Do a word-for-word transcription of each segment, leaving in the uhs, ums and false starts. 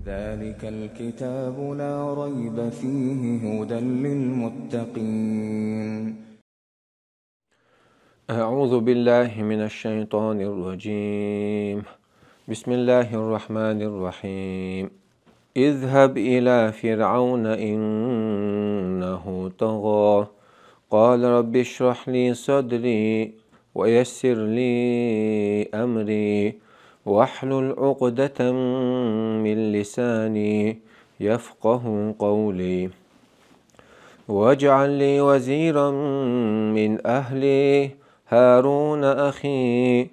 ذلك الكتاب لا ريب فيه هدى للمتقين. أعوذ بالله من الشيطان الرجيم. بسم الله الرحمن الرحيم. اذهب إلى فرعون إنه طغى. قال رب اشرح لي صدري ويسر لي أمري واحلل عقدة من لساني يفقه قولي. واجعل لي وزيرا من أهلي هارون أخي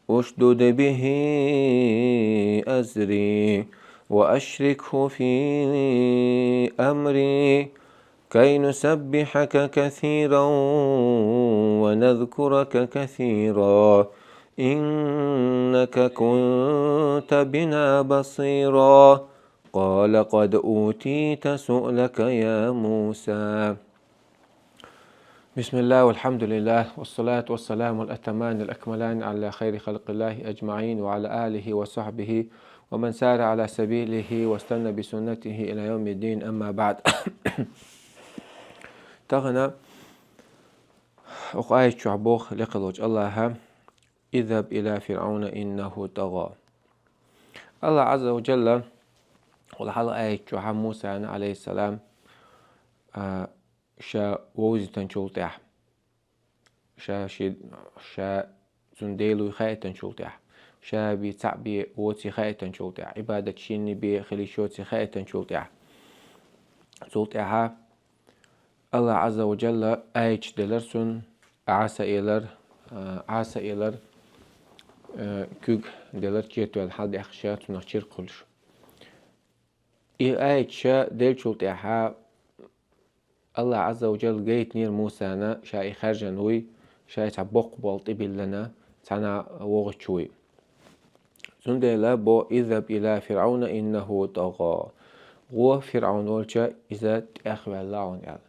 اشدد به أزري وأشركه في أمري كي نسبحك كثيرا ونذكرك كثيرا إنك كنت بنا بصيرا. قال قد أوتيت سؤلك يا موسى. بسم الله والحمد لله والصلاة والسلام الأتمان الأكملان على خير خلق الله أجمعين وعلى آله وصحبه ومن سار على سبيله واستنى بسنته إلى يوم الدين، أما بعد. Тахан укх аят чу боху лекхалочу Аллаха: «اذهب إلى فرعون إنه طغى». Аллах Азза ва Джалла вала хьалха аят чу Мусана, алейхиссалам, а, ша вовзийтинчул тӀаьхьа, ша ши-, ша цуьнан Дела вуй хаийтинчул тӀаьхьа, ша бен цхьаъ бен воций хаийтинчул тӀаьхьа, Ӏибадат шена бен хила йиш йоций хаийтинчул тӀаьхьа. Цул тӀаьхьа Аллах Азза ва Джалла аяташ делира цунна, Ӏаса элира, а, Ӏаса элира, а, куьг делира, чӀогӀа хьалдаьккхича цунах чиркх хуьлуш. И аяташ деллачул тӀаьхьа Аллах Азза ва Джалла гайтинера Мусана, ша и хаьржина вуй, ша и цхьа боккха болу тӀе биллина, цхьана вогӀучу вуй. Цундела бо: «اذهب إلى فرعون إنه طغى». ГӀо ФирӀаун волчу, иза тӀехваьлла хьуна аьлла.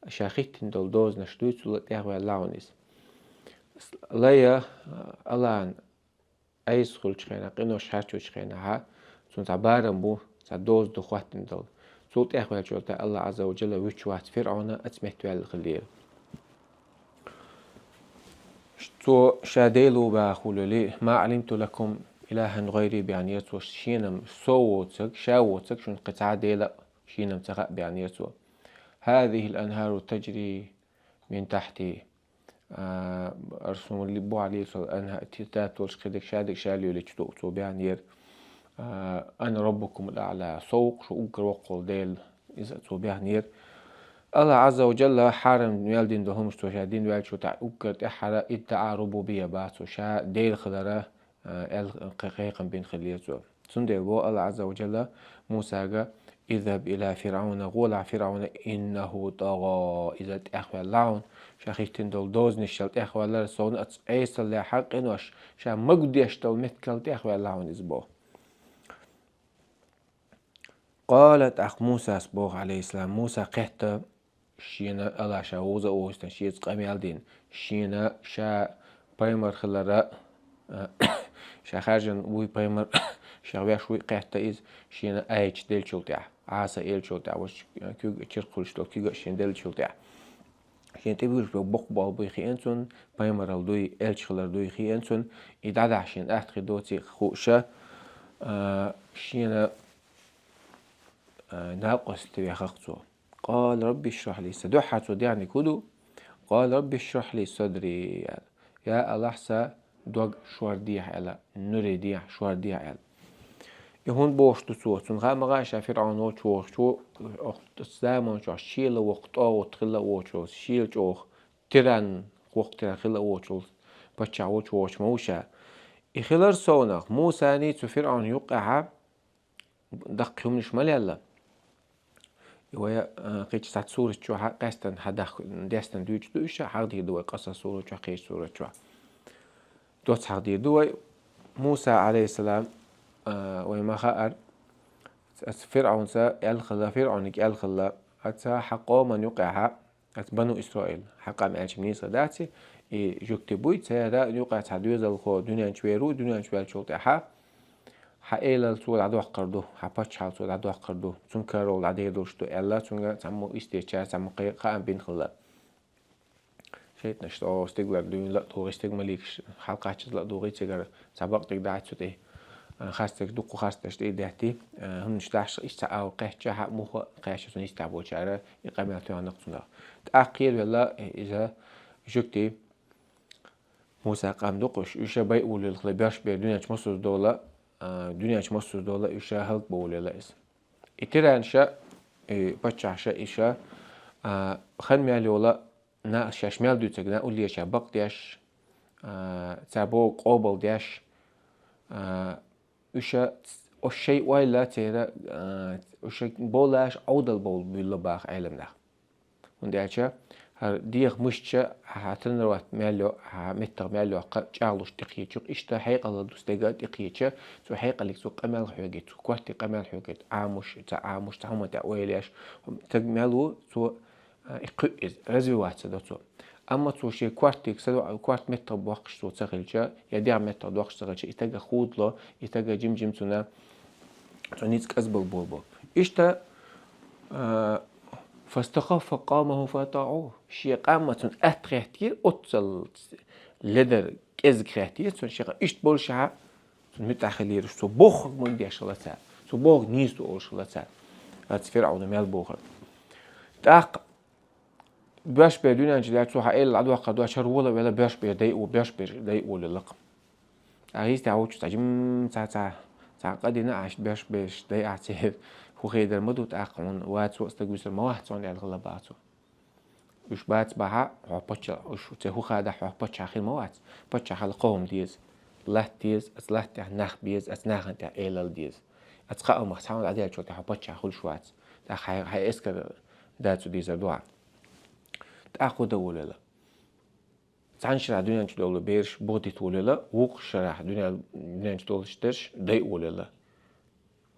Ша хӀиттина долу дозанаш дуй, цул тӀехваьлла хьуна иза. Лай, Аллахьан Ӏеса хуьлучу хенахь, къинош хаьржучу хенахь, цунна цхьа барам бу, цхьа доза ду хӀоттина долу. Цул тӀехваьллачул тӀаьхьа Аллах Азза ва Джалла вуьтуш вац ФирӀаун, оцу метта ваьлла хиллера. Цо ша Дела ву бохуш хуьлу, «ما علمت لكم إلها غيري» баьхнера цо, шена со воцург, ша воцург шуна кхин цхьа а Дела шена ца хаьа баьхнера цо. «هذه الأنهار تجري من تحتي». А, Расулан бухьалийла сол анхьа титат волуш кхидерг ша дерг ша лелийча ду цо баьхнера. А, «أنا ربكم الأعلى», со ву-кх шу уггар воккхалла Дела, иза цо баьхнера. Аллах Азза ва Джалла хьарам мел дина долу хӀумаш цо ша дина ваьллачул тӀаьхьа уггар тӀаьххьара иддаӀа рубубия бац цо, ша Дела хилара, а, аьлла кхе-, кхайкхам бина хиллера цо. Цундела бо Аллах Азза ва Джалла Мусага: «اذهب إلى فرعون», гӀолахь ФирӀаунна, «إنه طغى», иза тӀехваьлла хьуна, ша хӀиттина долу дозанашал тӀехваьллера, совна оцу Ӏесаллехь къинош, ша магу деш долу меттигал тӀехваьлла хьуна иза бо. Къала, тӀаккха Мусас боху, алейхиссалам, Муса кхетта, шена Аллах ша вовза а вовзийтина, шеца къамел дина, шена ша пайхамар хилара, а, ша хаьржина вуй пайхамар, ша веш вуй кхетта иза, шена аяташ деллачул тӀаьхьа, Ӏаса эллачул тӀаьхьа, ваша куьг чиркх хуьлуш долу куьг а шена деллачул тӀаьхьа. Шен тӀе буьйлуш боккха болу буй хиъна цунна, пайхамарал дуй, элча хилар дуй хиъна цунна, и дӀадахьа шена атта хир доций хууш, а, шена, а, накъост вехара цо. «Къала рабби ишрахь ли са-», дуьххьара цо дехнарг хӀун ду? «Къала рабби ишрахь ли садри», аьлла. Я Аллах, сан дог шордехьа аьлла, нуьре дехьа, шордехьа аьлла. И хӀунда бохуш ду цо? Цунна хаа ма хаьа, ша ФирӀаун волчу вогӀучу, оцу заманчохь шела воккха тӀагӀут хилла а воцуш, шела чӀогӀа тиран, воккха тиран хилла а воцуш, паччахь волчу вогӀуш ма ву ша. И хилар совнах, Мусаний цу ФирӀаунан юккъехьа даккха хӀуманаш ма лелла. И вай, а, кхечу цхьацца сурат чохь а къаьстина хьадах-, дестина дуьйцуш ду уьш, хьахдийр ду вай Къасас сурат чохь, кхечу сурат чохь. Доцца хьахдийр ду вай. Муса, алейхиссалам, а, вай ма хаьара, аса ФирӀаунца аьлла хилла, ФирӀаунга аьлла хилла, аса хьан къоман юккъехьа, аса Бану Исраил, хьан къам аьлча нийса дац, и жуьгти буй, церан юккъехь цхьа доьзалхо дуьнен чу вер ву, дуьнен чу ваьллачул тӀаьхьа, Хьан элал цо дӀадоккхур ду, хьан паччахьал цо дӀадоккхур ду, цун каравал дӀадер долуш ду аьлла, цуьнга цхьаммо истечара, цхьаммо кхе-, кхаам бина хилла. ШайтӀанаш тӀо стигалара дуьйна ла а тухий, стигал маликаш хьалакхаччалц ла а тухий, цигара цхьа бакъдерг дац цу тӀе. А, харцдерг дуккха харцдерш тӀе а даьттий, а, хӀуманаш даш иштта цхьа агӀо кхаьчча, хьан муха кхаьчча, цунна йистехь болчара и къамел тоьхна-кх цунах. ТӀаккха кхеравелла, э, иза жуьгти Муса къам ду-кх уьш, уьш байъа волавелла хилла боьрша бер дуьнен чу массаза дола, а, дуьнен чу массаза дола уьш хӀаллакбан волавелла иза. И тиранаша, и паччахьаша иша, а, хан мел йола, на шаьш мел дуьйцург на уллера ша бакъдеш, а, цхьа боху къобалдеш, а, уьша, ош шайн ойла церан, а, уьша болаш Ӏовдал бовла буьлла баха Ӏеламнаха. ХӀунда аьлча хӀара деха мышцаш хьан тренировать мел йо, хьан меттах мел йоккха чӀагӀлуш тӀекхечу, иштта хьекъал ду стеган тӀекхеча, цу хьекъалиг цу къамел хьоьгийта, цу кортиг къамел хьоьгийта, Ӏамош, ца Ӏамош, цхьа хӀума тӀе ойла еш, таг мел ву, цо, а, и кхуьу иза, развиваться до цо. Амма цо шен кортиг, са корта меттах боккхуш цо ца хилча, я дегӀ меттах доккхуш ца хилча, и тага худало, и тага жим-жим цунна, цу ницкъ кӀезбал болбо. Иштта, а, «فاستخف قومه فأطاعوه». Шен къам цунна атта хеттера, оццал ледар кӀезиг хеттера цунна шен къам. Иштта болушшехь, цунна муьтӀахь хилира уьш, цо бохург ма деш хилла цара, цо бохург нийса ду олуш хилла цара. Аца ФирӀавна мел бохург. ТӀаккха боьрша бер дуьнен чу лаьцна, цо хьан элал дӀадоккхур доцуш, хӀара вола а велла, боьрша бер дайа, боьрша бер дайа волавелла-кх. Ткъа йистехь волчу цхьа жим ца, ца, цхьа къа дина, Ӏаш боьрша бераш дайа церан хӀун хедар ма ду, тӀаккха хьуна вацо а стаг вуьсур ма вац хьуна аьлла хилла баха цо. Уьш бац бахьа, хьо паччахь, уьш церан хӀун хадахь, хьо паччахь хир ма вац. Паччахь хила кхо хӀума деза. Латта деза, оцу латта тӀехь нах беза, оцу нахана тӀехь элал деза. Оцу кхаа хӀумах цхьа хӀума дӀадаьллачул тӀехь хьо паччахь хуьлуш вац. ТӀаккха хьайн, хьайн эскар дацу дезар ду хьан. ТӀаккха хӀун дан волавелла? Цхьана шарахь дуьнен чу долу бераш бухадита волавелла, вукху шарахь дуьнен, дуьнен чу долуш дерш дайа волавелла.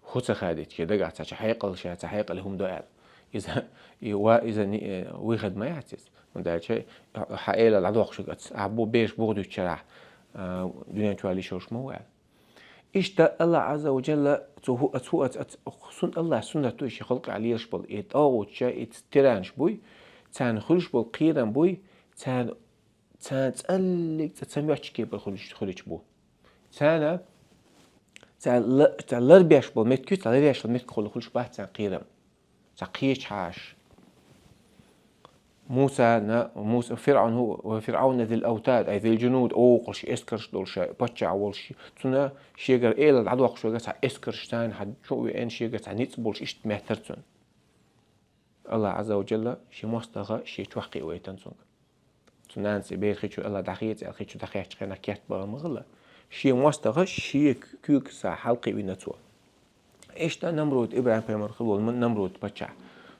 ХӀун ца хадийта, шен дагахь цхьа хьекъал, ша цхьа хьекъале хӀума до аьлла. Иза, и ва-, иза ни-, э, выход ма яц иза. ХӀунда аьлча хьан элал дӀадоккхуш верг аца, ахь бу-, бераш бухадуьйтучу шарахь, а, дуьнен чу валийш йолуш ма ву аьлла. Иштта Аллах Азза ва Джалла цу хӀу-, аца хӀу-, аца, аца, сун-, Аллах суннат ду и шен халкъехь лелаш болу, и тӀагӀутча, и тиранаш буй, царна хуьлуш болу кхерам буй, царна, царна цӀаллиг цӀа ца моьттуш кепара хуьлуш, хуьлуьйтуш бу. Царна, царна ла-, царна ларбеш болу меттиг, царна ларъеш болу меттиг хуьлу-, хуьлуш бац царна кхерам. Цхьа кхечу хьаша. Мусана, Муса, ФирӀавн хӀу-, ва ФирӀавна зил автад, ай зил джунуд, оха ши эскарш долуш, паччахь волуш, цунна шегара элал дӀадоккхуш верг цхьа эскарш царна хьан чу а веана, шегара цхьа ницкъ болуш иштта меттара цунна. Аллах Азза ва Джалла шен мостагӀа шен чохь кхиавайтина цуьнга. Цу нанас и бер хи чу Аллах дӀахеца аьлла, хи чу дӀахецчу хенахь кертбан ма хилла. Шен мостагӀа шен куьйгашца хьалакхиавина цо. Иштта Намруд, ИбрахӀим-пайхамар хилла волу Намруд паччахь.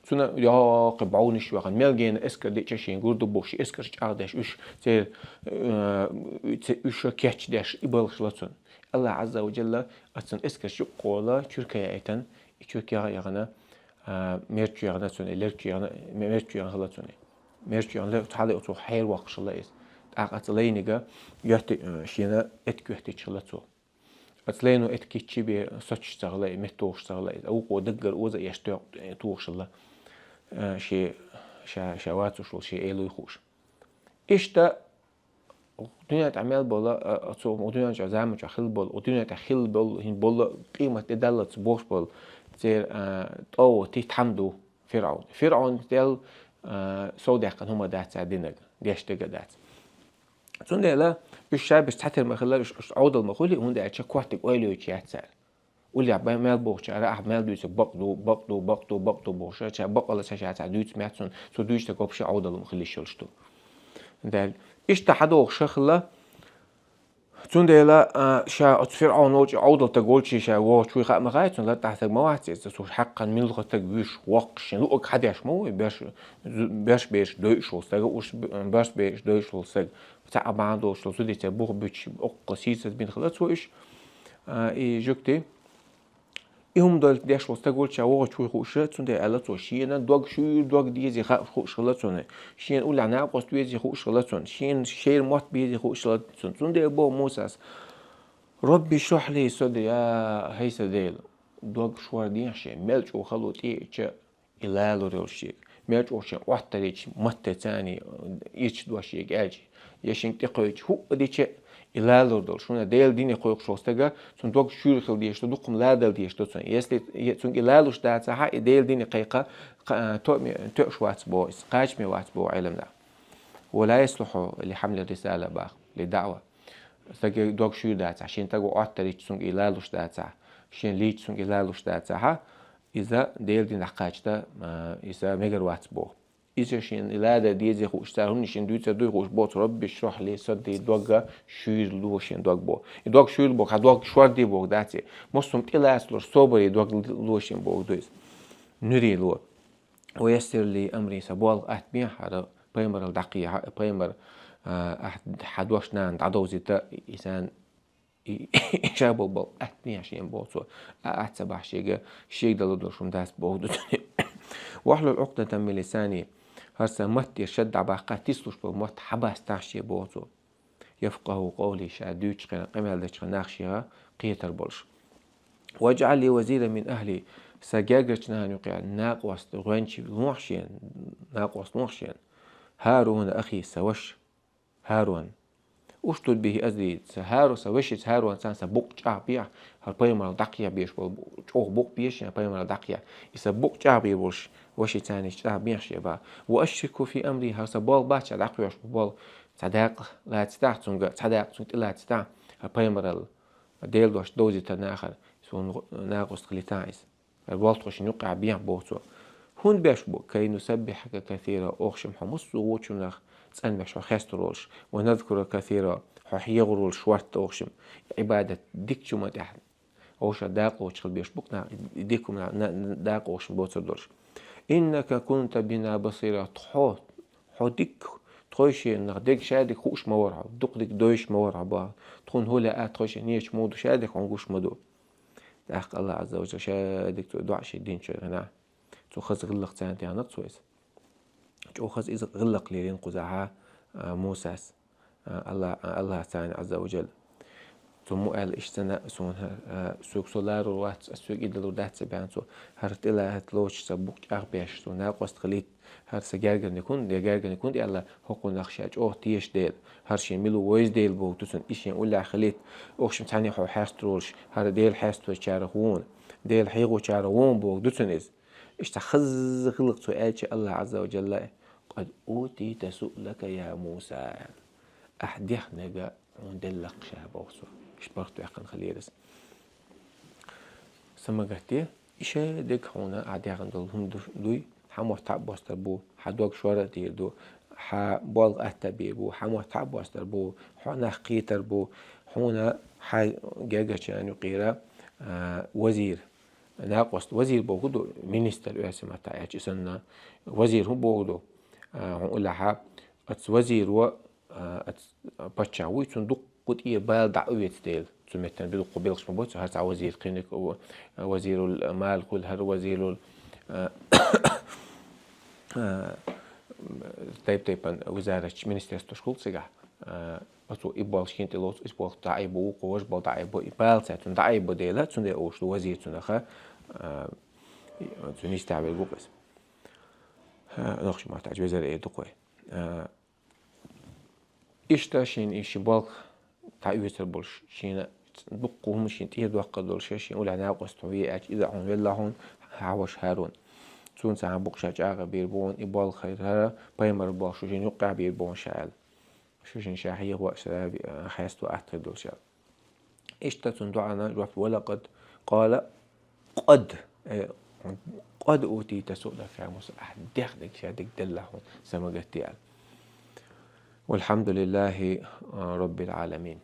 Цунна йоккха бӀовнаш йохна, мел гена эскар дича шен гур ду бохуш, эскарш чӀагӀдеш, уьш церан, э, ц-, уьш кечдеш, и балхаш хилла цунна. Аллах Азза ва Джалла оцу цунна эскарш юккъе волла, чуьрка яийтина, и чуьрка яхана, а, мер чу яхана цунна, лер чу яхана, ме-, мер чу яхана хилла цунна. Мер чу яхана, лер, цхьалла оцу хьервоккхуш хилла иза. ТӀаккха оцу лайниг йоьтти-, э, шена этка йоьттича хилла цо. Оцу лайно этка йиччи бен соцуш ца хилла, меттахуш ца хилла иза. Вукхо даггара оза а еш тоьх-, э, тухуш хилла, э, шен, ша, ша вацуш волу шен элуй хууш. Иштта дуьнен тӀехь мел болу, а, оцу дуьнен чохь, заман чохь хилла болу, оцу дуьнен тӀехь хилла болу, хӀин болу къемат де даллалц бохуш болу церан, а, тӀагӀутий тхьамда ву ФирӀавн. ФирӀавн тӀел, а, совдаьккхина хӀума дац цара динарг, деш дерг а дац. Цундела уьш шаберш цхьатерра ма хилла, уьш, уьш Ӏовдал ма хуьлий, хӀунда аьлча кортиг ойла йойтуш яц цара. Уллехь бай мел бохучара, ахь мел дуьйцург бакъ ду, бакъ ду, бакъ ду, бакъ ду бохуша, ша бакъала ша, ша ца дуьйцу меттан, цо дуьйцу стаг вообще Ӏовдал ма хилла йиш йолуш ду. Дал. Иштта хьадохуш хилла. Цундела, а, ша оцу ФирӀавн волчу, Ӏовдал стаг волчу ша вогӀучу вуй хаа ма хаьа, цунна лартӀахь стаг ма вац иза, цо хьаккхана муьлхха стаг вуьйш, воккхуш, шен луъург хьадеш ма ву, берш, берш бераш дойуш волу стаг, уьш б-, берш бераш дойуш волу стаг, цхьаъ бахьана долуш волу зудица бух буьтуш, оккха сийсаз бина хилла цо уьш, а, и жуьгти. И хӀума дойла деш волу стаг волчу ша вогӀучу вуй хууш, цундела аьлла цо шена дог шуьйра дог дезий хууш хилла цунна. Шена уллехь накъост везий хууш хилла цунна. Шена шера мотт безий хууш хилла цунна. Цундела боху Мусас: «Робби шрахь ли садри», я хӀай са Дела, дог шордехьа шен, мел чӀогӀа хало тӀеэцча, и лалур йолуш шега. Мел чӀогӀа шен Ӏоттарийча, матте царний ирча дош шега аьлча, я шен тӀекхойча хӀуъа дича, и лалур долуш. ХӀунда Делан дине кхойкхуш волу стага, цунна дог шуьйра хила дезаш ду, дукха хӀума ладала дезаш ду цунна. Если е-, цунга и лалуш дацахьа, и Делан дине кхайкха, кха-, тоъаме-, тоьуш вац боху иза, кхачаме вац боху Ӏеламнаха. «Ва ла яслухьу ли хьамли рисала», бах, ли даъва. Стага дог шуьйра дацахь, шен стага Ӏоттарийча цунга и лалуш дацахь, шен лийча цунга и лалуш дацахьа, иза Делан динехь кхача, а, иза мегар вац боху. Иза шен и лада деза хууш цара, хӀунда шен дуьйцур дуй хууш боцу, «Робби шрахь ли садри», догга шуьйра ло шен дог боху. И дог шуьйра боху, хьан дог шорде боху дац и. Массо хӀума тӀелацалуш, собаре дог ло шен боху ду иза. Нуьре ло. «Ва яссир ли амри», сан болх атта бехьа хӀара пайхамаралла дӀакхехьа, пайхамар, а, ахь, хьан дош нана дӀадовзийта, и сан и ша болу болу атта бехьа шен боху цо. А атта ца бахь шега, шега далур долуш хӀума дац боху ду цуьнан. «Вахьлул Ӏукъдатан мин лисани», хӀара сан матте шад дӀабаккха, тислуш болу мотт хьабастахь шен боху цо. «Яфкъаху къавли», ша дуьйцучу хенахь, къамел дечу хенахь нах шега кхетар болуш. «Важъал ли вазиран мин ахьли», сан гергарчу нахана юкъахь накъост гӀоьнча лохьа шена, накъост лохьа шена. «ХӀаруна ахи», сан ваша ХӀарун. «Ушдуд бихи азри», сан ХӀару-, сан вешица ХӀарун царна сан букъ чӀагӀбехьа, хӀара пайхамаралла дӀакхехьа безаш болу бу-, чӀогӀа букъ безаш шен пайхамаралла дӀакхехьа. И сан букъ чӀагӀбийр болуш, вешица царна чӀагӀбехьа шен бах. «Ва ашрикху фи амри», хӀара сан болх бац ша дӀакхоьхьуш болу, цхьа дакъа лацитахь цуьнга, цхьа дакъа цуьнга тӀелацитахь, хӀара пайхамаралла, Делан дош довзийтар нахана, суна накъост хилийтахь иза. Болх тхо шен юккъехь бехьа боху цо. ХӀунда беш бу? «Кай нусаббихьака касира», охшим хьо массо а вочунах цӀанбеш хьо хестар волуш, «ва назкурака касира», хьо хьехар волуш шортта охшим, Ӏибадат дикачу хӀуман тӀехь. Оша дакъа лоцуш хила беш бу-кх нах, и дика хӀума на-, на-, дакъа охшим боцур долуш. «Иннака кунта бина басира», тхо, хьо дика, тхойшиннах дерг ша дика хууш ма вара хьо, дукха дика дойуш ма вара хьо боху. Тхуна хӀун лаьа, тхойшиннан нечу муха ду ша дика хьуна гуш ма ду. ТӀаккха АллахӀ Ӏазза ва Жалла ша дика цо доӀа шен динчу гӀанахь. Цо хаза гӀиллакх царна тӀехь нах цо иза. ЧӀогӀа хаза иза гӀиллакх лелийна кхузахьа, а, Мусас, а, АллахӀ-, а, АллахӀ царна Ӏазза ва Жалла. Цо мо аьлла иштта ца на-, суна, а, соьга со ларур вац, ас соьга и далур дац ца баьхна цо. ХӀара тӀелаьцна лоцуш сан букъ чӀагӀбеш, суна накъост хилийта. ХӀара сан гергарниг хӀунда, я гергарниг хӀунда аьлла, хӀокхунах ша чӀогӀа теша дела, хӀара шен мила ву вевза дела боху ду цунна, и шен уллехь хилийта, охшим цхьаьна хьо хьестар волуш, хӀара Дела хьесточарах вуна, Дела хьехочарах вуна боху ду цунна иза. Иштта хаза гӀиллакх цо аьлча АллахӀ Ӏазза ва Жалла: «Къад утийта суълака, я Муса», аьлла. Ахь дехнарг хьуна делла-кх ша боху цо. Иштта барт ваьккхина хилийра иза. Сан ма гатде, и ша дерг хьуна ахь дехна долу хӀума ду-, дуй, хьан мотт хьа а бостар бу, хьан дог шор а дийр ду, хьан болх атта а бийр бу, хьан мотт хьа а бостар бу, хьо нах кхетар бу, хьуна хьан гергарчарна юкъера, а, вазир, накъост, вазир боху ду, министр оьрсийн маттахь аьлча, и санна, вазир хӀун боху ду, а, хьуна уллехьа, оцу вазиро, а, оцу паччахь вуй, цунна дуккха тӀера бала дӀа а оьцу дела, цу меттана билггал белхаш ма бац, хӀара цхьа вазир кхиниг, вазирул мал хуьлу, хӀара вазирул, а, а, тайп-тайпана визарачу министерстваш хуьлу цигахь. А, оцо и болх шен тӀе лоцу, и болх дӀаайбо, вукхо важа болх дӀаайбо, и бала цаьрца цунна дӀаайбо дела, цундела олуш ду вазир цунах, а, цуьнан йистехь верг ву-кх иза. А, нохчийн маттахь везар эр ду-кх вай. А, Иштта шен, и шен болх дӀаоьцур болуш, шена дуккха хӀума шен тӀера доккхур долуш, шен уллехь накъост хьо ве аьлча, иза хьуна велла хьуна хьан ваша ХӀарун. Цунна цхьа хьан букъ ша чӀагӀбийр бу хьуна, и болх хӀара пайхамар болх шу шен юккъехь бийр бу хьуна ша аьлла. Шу шен ша хьехо а, ша хьесто атта хир долуш аьлла. Иштта цунна доӀана жоп: «Ва лакъад къала къад», э, «къад утийта суълака, я Муса», ахь дехнарг ша дерг делла хьуна, сан ма гатде аьлла. Валхьамдулиллахи, а, Роббил Ӏаламин.